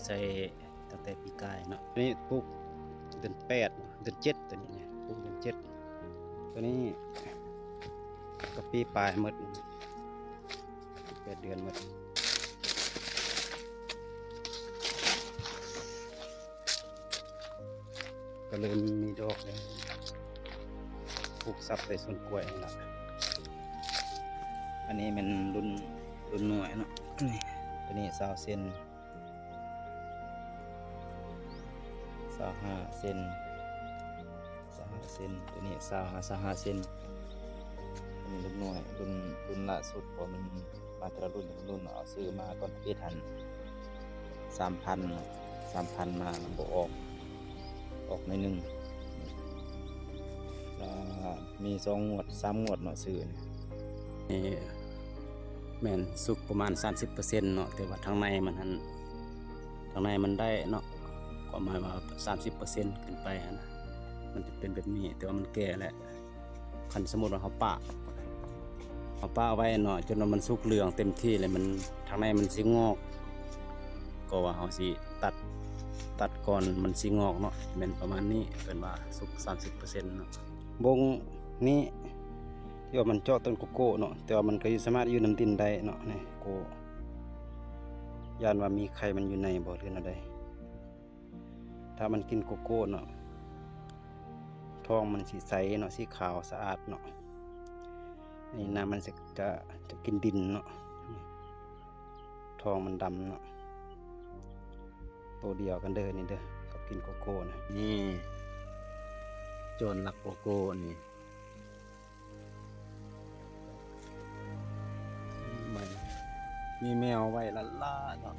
ໃສ່ຕັ້ງແຕ່ປີກາຍເນາະ. ນີ້ປູກເດືອນແປດ ເດືອນເຈັດ ຕົວນີ້ນະ ປູກເດືອນເຈັດ. ຕົວນີ້ກໍປີປາຍໝົດ ແປດເດືອນໝົດ. ກໍເລີ່ມມີດອກແລ້ວ. ປູກສັບໃສ່ສວນກ້ວຍນີ້ລະ. ອັນນີ້ແມ່ນລຸ້ນ ລຸ້ນນ້ອຍເນາະ. ນີ້ ຕົວນີ້ຊາວເຊັນ ຊາວຫ້າເຊັນ ຊາວຫ້າເຊັນ. ຕົວນີ້ຊາວຫ້າ ຊາວຫ້າເຊັນ. ຕົວນີ້ລຸ້ນນ້ອຍ ລຸ້ນ ລຸ້ນລ່າສຸດ ເພາະມັນມາແຕ່ລະລຸ້ນ ລຸ້ນ ເອົາຊື້ມາກ່ອນທຳອິດຫັ້ນ ສາມພັນ ສາມພັນ ມາບໍ່ອອກ ອອກໜ້ອຍໜຶ່ງ. ແລ້ວມີສອງງວດ ສາມງວດເນາະ ຊື້ນີ້. ນີ້ແມ່ນສຸກປະມານສາມສິບເປີເຊັນເນາະ ແຕ່ວ່າທາງໃນມັນຫັ້ນ ທາງໃນມັນໄດ້ເນາະ ຄວາມໝາຍວ່າສາມສິບເປີເຊັນຂຶ້ນໄປຫັ້ນນະ ມັນຈະເປັນແບບນີ້. ແຕ່ວ່າມັນແກ່ແລ້ວ. ຄັນສົມມຸດວ່າເຮົາປະ ເຮົາປະໄວ້ເນາະ ຈົນວ່າມັນສຸກເຫຼືອງເຕັມທີ່ແລ້ວ ມັນ ທາງໃນມັນຊິງອກ ກໍວ່າເຮົາຊິຕັດ ຕັດກ່ອນມັນຊິງອກເນາະ. ແມ່ນປະມານນີ້ ເອີ້ນວ່າສຸກສາມສິບເປີເຊັນເນາະ. ບົ້ງນີ້ທີ່ວ່າມັນເຈາະຕົ້ນໂກໂກ້ເນາະ ແຕ່ວ່າມັນກໍຢູ່ ສາມາດຢູ່ນຳດິນໄດ້ເນາະ. ນີ້ໂກໂກ້ ຢ້ານວ່າມີໄຂ່ມັນຢູ່ໃນບໍ່ ຫຼືແນວໃດ. ຖ້າມັນກິນໂກໂກ້ເນາະ ທ້ອງມັນຊິໃສເນາະ ສີຂາວສະອາດເນາະ. ນີ້ນ້ຳມັນຈະ ຈະ ຈະກິນດິນເນາະ. ທ້ອງມັນດຳເນາະ. ໂຕດຽວກັນເດີນີ້ເດີ ກັບກິນໂກໂກ້ນະ. ນີ້ໂຈນລັກໂກໂກ້ນີ້. ມີແມວໄວ້ລ້າໆເນາະ.